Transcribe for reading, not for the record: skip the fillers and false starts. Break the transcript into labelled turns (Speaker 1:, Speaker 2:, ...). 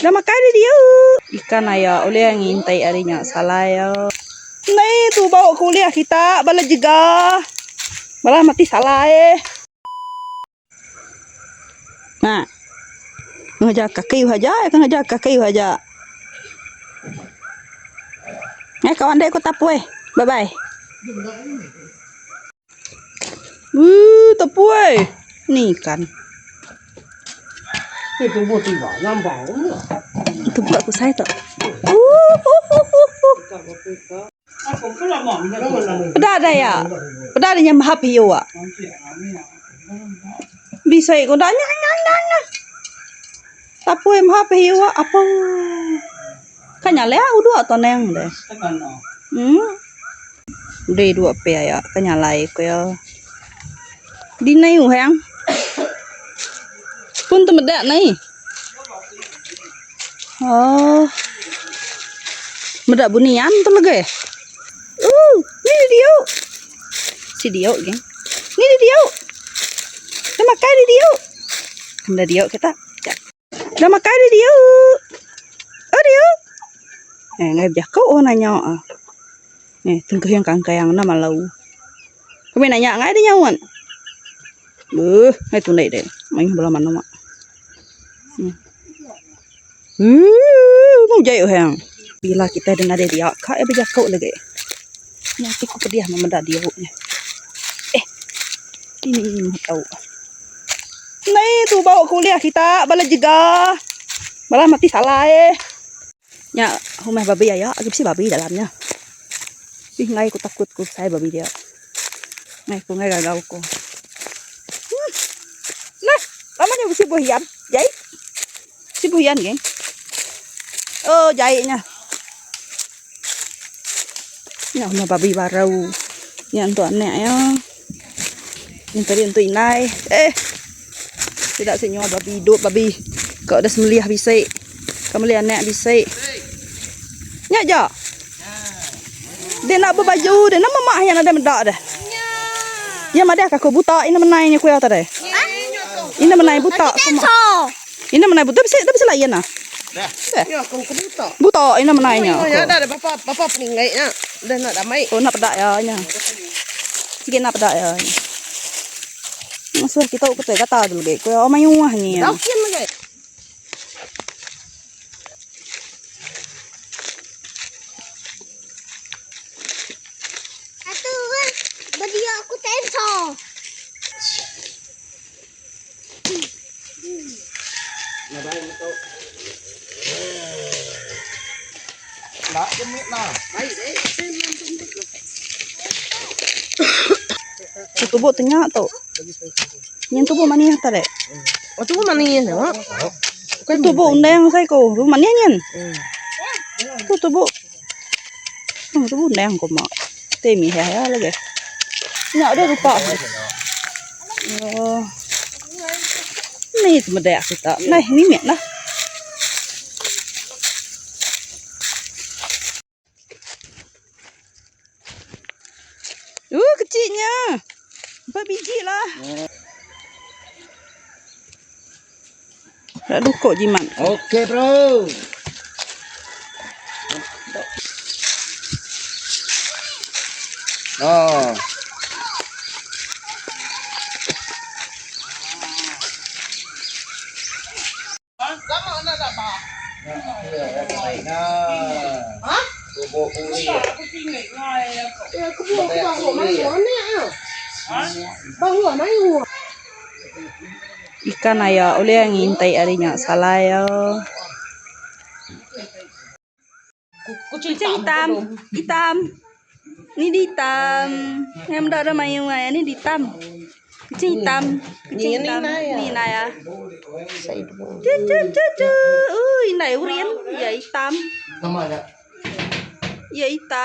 Speaker 1: Dah makai di diu. Ikan aya ulih ngintai ari nya salai iya. Ni tu bau ke ulih kita bala jega. Bala mati salai. Nah. Ngeja kaki aja, ngeja kaki aja. Eh kawan dek ku tapui. Bye bye. Wuh, tepui. Ni ikan. Itu buka ku saya tu. Peda ada ya. Peda ada nya mahap hiu ah. Bisa ku dah nya nya nya nya. Tapui mahap hiu ah. Apa? Kan nya leh udu atau neng deh. Hmm. Deh dua pe aya ke nyalai ku iya. Dinai uhang. Pun temeda nai. Oh. Meda bunian tu lagi. Ni dia. Si dia geng. Ni dia. Dia makai di dia. Meda dia kita. Dah makai di dia. Oh dia. Eh ngai bejaku oh nanya ah. Eh tengkehing kangkang enda malu. Kami nanya ngai dia nyaut. Beuh ngai tundi deh. Mayuh bala manuk. Hmm. Ooh, jai uhang. Bila kita dengar dia dia, kak ya bejaku lagi. Nya ti ku pedih meda dia nya. Eh. Ini ini tau. Nai tu bawa kuliah kita bala jega. Bala mati salah eh. Nya rumah babi aya agi bisi babi dalam nya. Ih ngai ku takut ku sai babi dia. Ngai ku ngai gagau ku. Hmm. Nah, lama nya bisi buah ian. Jai. Bisi buah ian geng. Oh, jai nya. Nya rumah babi baru. Nya untuk anak ya. Yang tadi untuk indai. Eh. Tidak sik nyual babi hidup babi. Kau dah sembelih bisi. Kau beli anak bisi. Nya ja. Dia nak berbaju, dia nak mamak yang ada medak dah. Ya madah aku buta ina menai nya kuya tadi. Ina menai buta. Ina menai buta bisi dah bisi lain ah.
Speaker 2: Ya, aku ke buta.
Speaker 1: Buta ina menai nya.
Speaker 2: Ya, dah ada bapa bapa peninggai nya. Dah nak damai.
Speaker 1: Oh nak pedak ya nya. Sikit nak pedak ya. Masuh kita ke kata tu lagi. Kuya oh mayuh ni.
Speaker 2: Dah kin lagi.
Speaker 3: Atu beri aku tenso.
Speaker 1: Tubuh tu nya tu. Nyin tubuh manih tadi.
Speaker 2: Oh tubuh manih ni mak.
Speaker 1: Tubuh undang saya ko. Tubuh manih nyin. Tu tubuh. Tubuh undang ko mak. Temi ya ya lagi. Nya ada rupa. Oh. Ni temedak kita. Nah, ni mek lah. Kecilnya. 4 biji lah. Tak dukuk jimat.
Speaker 4: Okey bro. Oh.
Speaker 2: Ha?
Speaker 4: Tubuh pulih.
Speaker 2: Ya, aku buat aku bawa mai ni ah. Bawa mai.
Speaker 1: Ikan aya ulih ngintai ari nya salai yo.
Speaker 2: Kucing
Speaker 1: Kucing hitam, hitam. Ni di hitam. Yang meda da mayuh ai ni di hitam. Kucing hitam, kucing hitam. Ni indai ah. Cu cu cu cu. Ui indai urin, iya hitam.
Speaker 4: Nama nya.
Speaker 1: Iya hitam.